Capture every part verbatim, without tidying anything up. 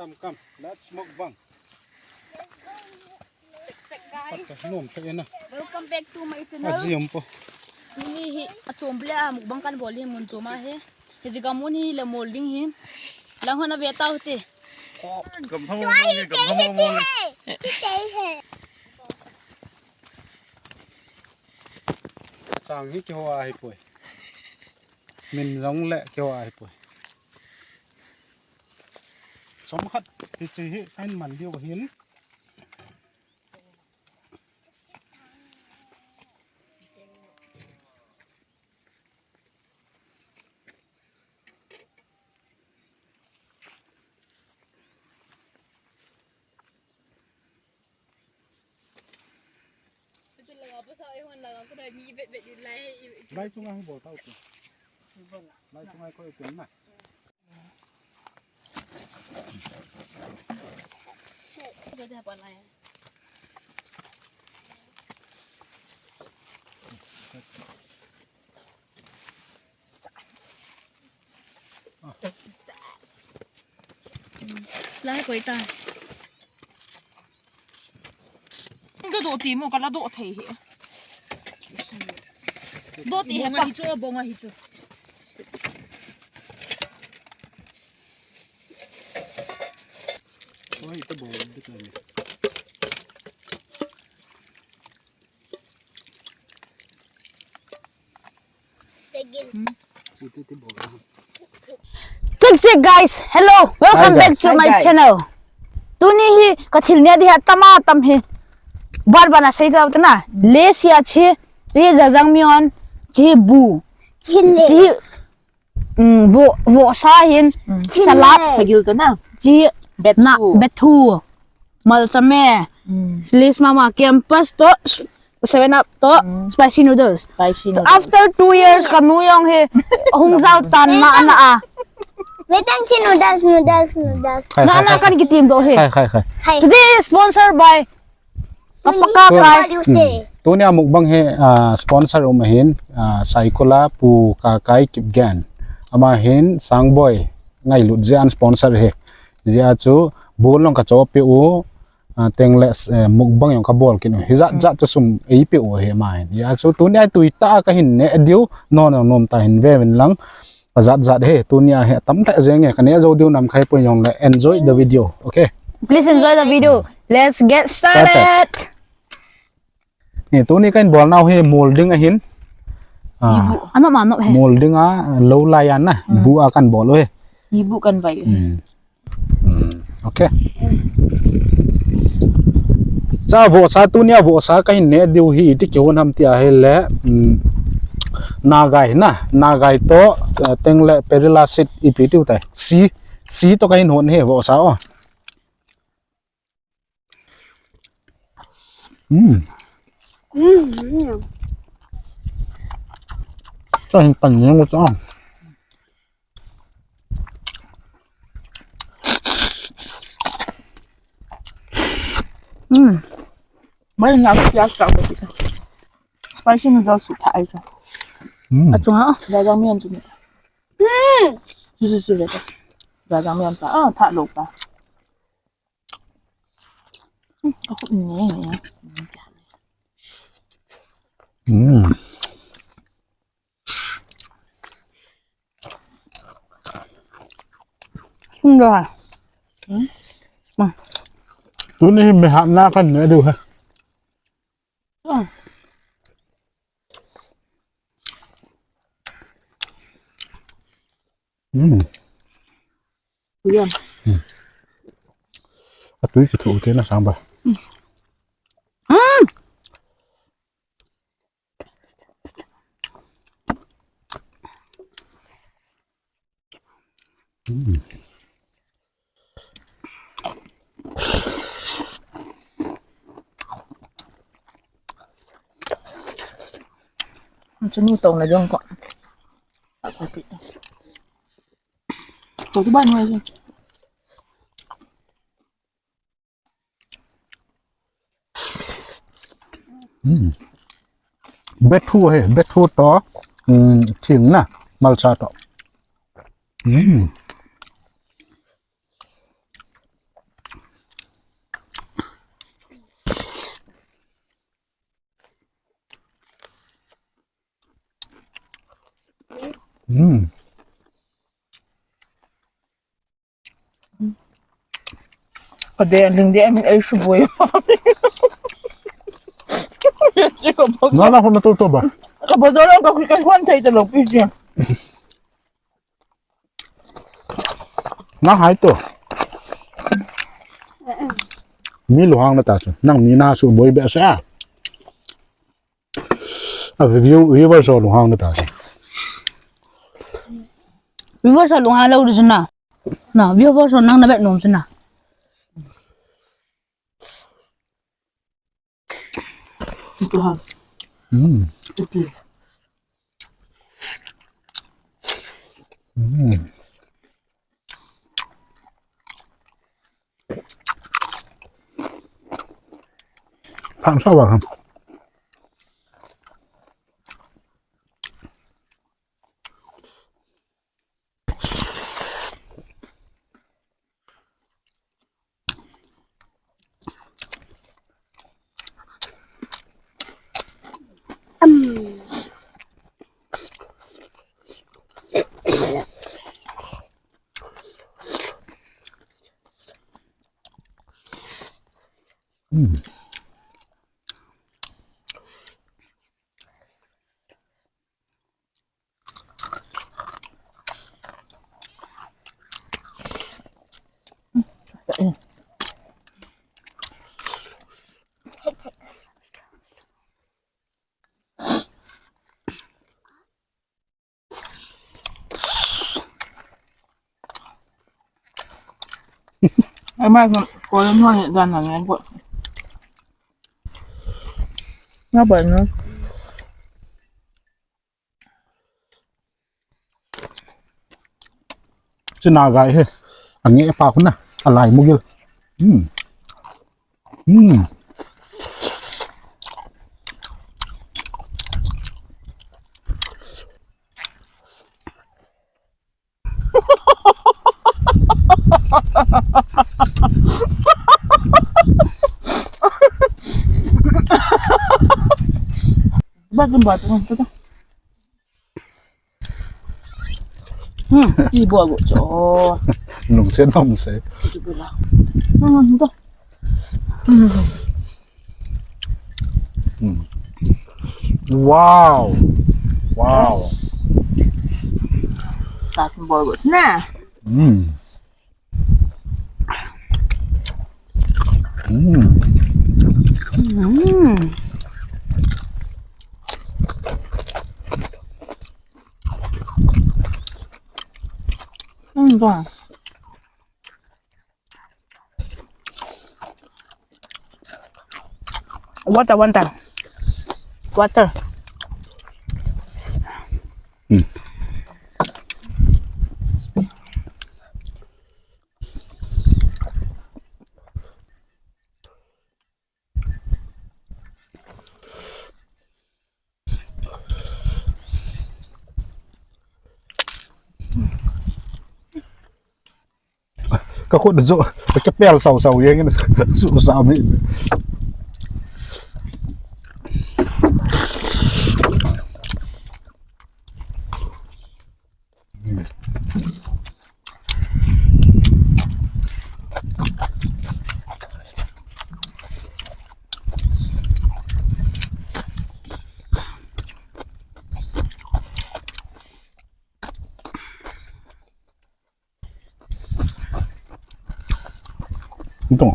Come, come. Let's mukbang. Guys, nom pe na. Welcome back to my channel. Aji um po. Tuni hi achom bile a mukbang kan bol hi mun chom a hi. Hi jigah mun hi le mol ding hin. Lang hon a ve tau te. Gam ham mo, gam ham mo. Sang hi kiho a hi poi. Min jong le kiho a hi poi. Som khat ti chi hi kahin man diu hin. Lai chunga hi bol tau tu. Lai chunga ko itin na. Lai koi ta. Ka do ti mo, ka la do thei hi. Do ti he pa. Bonga hi chu, bonga hi chu. Oi, ito bonga dito ni. Check, check, guys. Hello, welcome back to my channel. Tuni hi ka thil neh ding hi atam atam hi. Bar bana sei tau tana. Lays hi a chi, chi jajangmyeon, chi bu. Chi, mm, vo, vohsa hin, salad. Sagil tana. Chi, bethu. Malcha me. Lays mama, campus to, seven up to, spicy noodles. Spicy noodles. After two years, ka nu jong hi hung jao tan na na a. Wait, ang chi noodles, noodles, noodles. Na na kan kitim do hi. Khai, khai, khai. Today is sponsored by Kapa Kakai. Tunia mukbang hi, ah, sponsor um ahin, ah, Saikul a Pu Kakai Kipgen. Ama hin Sangboi ngailut jeh a sponsor hi. Jeh a chu bol jong ka chohpeh u, ah, tengle, eh, mukbang jong ka bol kit u. Hijat jat chu sum eipeh u hi ama hin. Jeh a chu tunia tuitah a kahin neh diu, nom nom ta hin ve uvin lang. Ajat jat hi, tunia hi atam lheh jeng e, ka neh jou diu nam khat poi jongle, enjoy the video, okay? Please enjoy the video. Let's get started. Ni tuni kahin bol nau hi mol ding ahin. Ah, anop ma nop hi. Mol ding a, lou lai a na, bu a kan bol u hi. Ni bu kan vai u hi. Hmm. Okay. Cha vohsa tunia vohsa kahin neh diu hi iti kihon ham ti ahile, hmm, nagai na, nagai to, eh, tengle perilla seed ipi tiu tai. Si, si to kahin hon hi vohsa o. Hmm. Hmm. Cha hin pan ni mo cha. Hmm. Mai na pia sa ko ti. Spicy noodles su tha ai ka. Hmm. Achunga. Jajangmyeon chu ni. Hmm. Su su su le ta. Jajangmyeon ta. Ah, tha lo ta. Hmm, ka khut ni ni. Hmm. Sum jo ha. Hmm. Tuni hi me ha na kan ne du ha. Hmm. Hmm. Kuya. Hmm. Atui kithu te na sang ba. Hmm. Chanu tong na jong ko. Ako pi. To ba noi. Hmm. Bethu he, bethu to, hmm, thing na, malcha to. Hmm. Hmm. Ka de, ling de, min ei su boi. Na, na, na, to, to ba. Ka ba zo lo, ka, ka kwan thei ta lo, pi ji. Na hai to. Mi lunghang na ta chu. Nang mi na su boi be sa. A view, viewer so lunghang na ta. Viewer so lunghang lo di na. Na, viewer so nang na bet nom na. Ito ha. Mm. Ito. Mm. Tang sa ba. Ai mai ko ko no ni dan na ngai ko. Na ba no. Chu na gai he. Ange pa khu na. Alai mu gil. Hmm. Hmm. Ba tum ba tum. Hmm, ibo ago cho. Nung se, nung se. Hmm, to. Hmm. Hmm. Wow. Wow. Yes. Tas bol go na. Hmm. Hmm. Hmm. Hmm, to. Water, water. Water. Hmm. Ka khut jo, ka pel sau sau jeng in, su sa mi. Ito.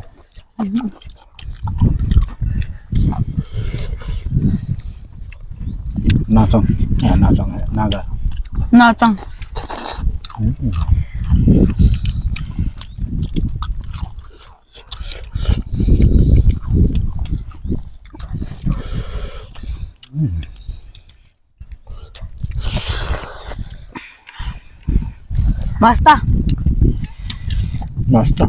Nachang. Eh, nachang. Naga. Nachang. Mm. Mm. Master. Master.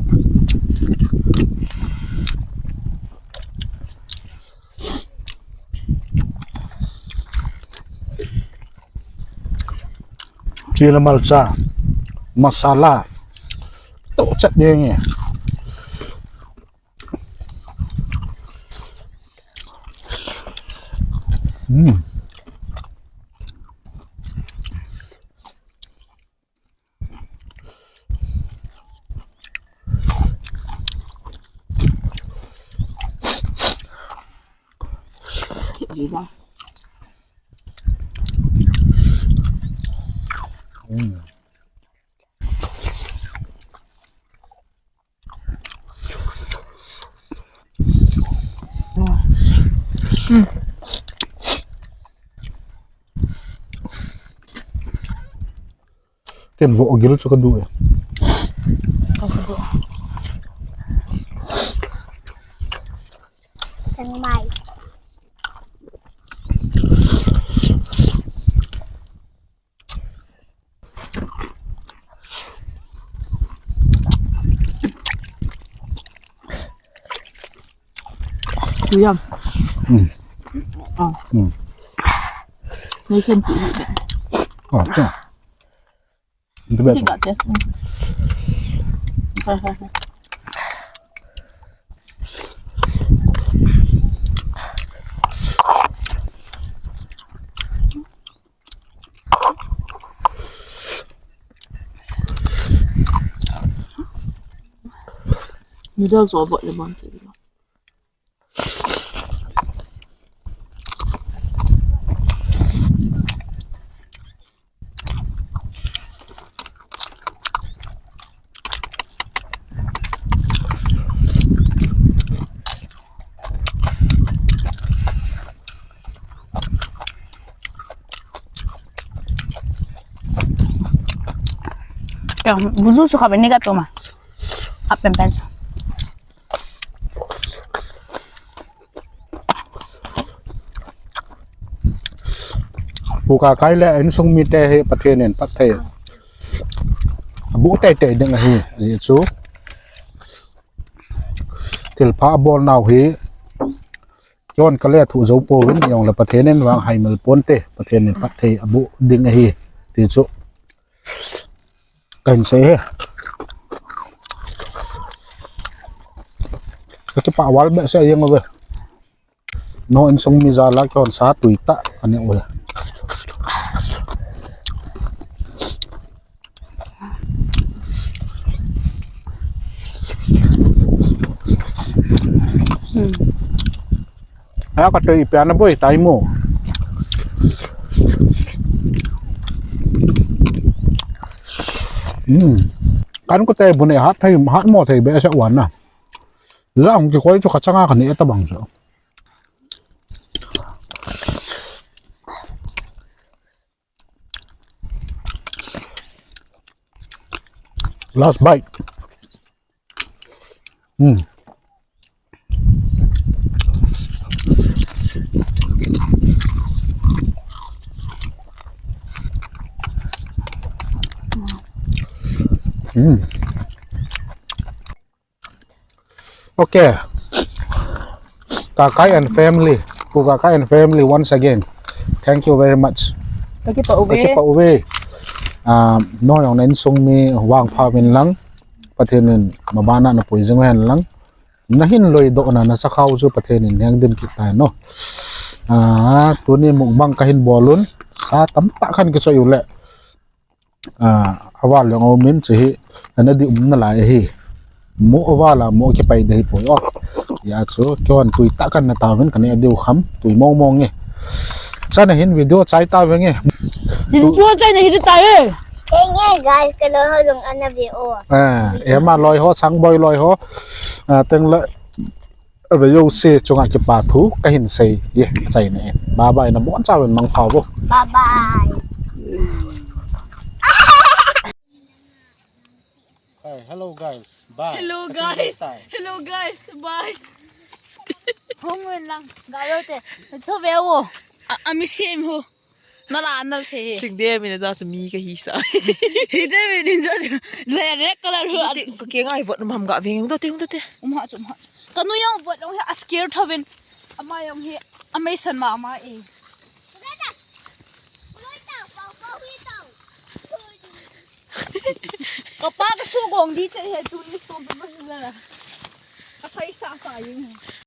Chili, mircha, masala. To chat ding e. Hmm. Di ba? Mm. Ken vo gil chu ka du e. Chang mai. Tui yam. Mm. Ah. Mm. Nei khen ti hi. Ah, cha. Ti vet. Ti ka test. Mm. Hai, hai, hai. Noodles all about the month. Kya, buzu chu kha beni ka tuma. Kha pen pen. Pu Kakai le insung mite hi Pathen in phatthei aboh teitei ding ahi, ajeh chu thilpha abol nau hi, keiman ka lethuh jou pouvin, jong le Pathen in vang haimil ponte, Pathen in phatthei aboh ding ahi, ti chu kahin sei e. Ka kipah val behseh jeng uve. Nangho insung mi jal a keiman sa tui tah ka neh uve. Hmm. Aya ka tui ipi a na boi tai mo. Hmm. Kan ko te bu ne hat thei, hat mo thei behseh uva na. Ja hung kikoi chu ka changa ka neh tabang chu. Last bite. Mm. Mm. Okay. Kakai and family. Pu Kakai and family, once again, thank you very much. Ka kipah uve. Ka kipah uve. Ah, nangho jong na insung mi vangpha uvin lang. Pathen in maban a na pui jing uhen lang. Na hin loidoh na, na sakhao chu Pathen in heng dim kit tahen o. Ah, tuni mukbang ka hin bol un. Sa tamtah khan kichoi u le. Ah, aval jong aumin, chu hi ana di um nalai ahi. Mo aval a mo kipai ding ahipoi o. Hijeh chun keiman tui tah kana tauvin, ka neh diu kham, tui mong mong nge. Chana hin video chai tauve nge. Hin chu chai na hi tai e. Henge guys, ka loi ho jong ana ve o. Ah, ema loi ho, Sangboi loi ho. Ah, teng le Ave jouse chunga kipa thu kahin sei e, achaina in. Bye bye, nabonchauvin mangpha uvo. Bye bye. Hi, hello guys. Bye. Hello guys. Hello guys. Bye. Hung win lang. Galo te. Thu ve uvo. A, ami sem ho. Nala nal the. Sing de mi na da chu mi kahi sa. Hi de mi din jo. Le red color hu. Ka ke ngai vot nam ham ga veng da te, da te. Um ha chu, um ha chu. Ka nu jong vot jong hi a scare thauvin. Ama jong hi amei san mama e. Ka pa ka su gong di che he tu ni so ba ba la. Ka phai sa sa jing.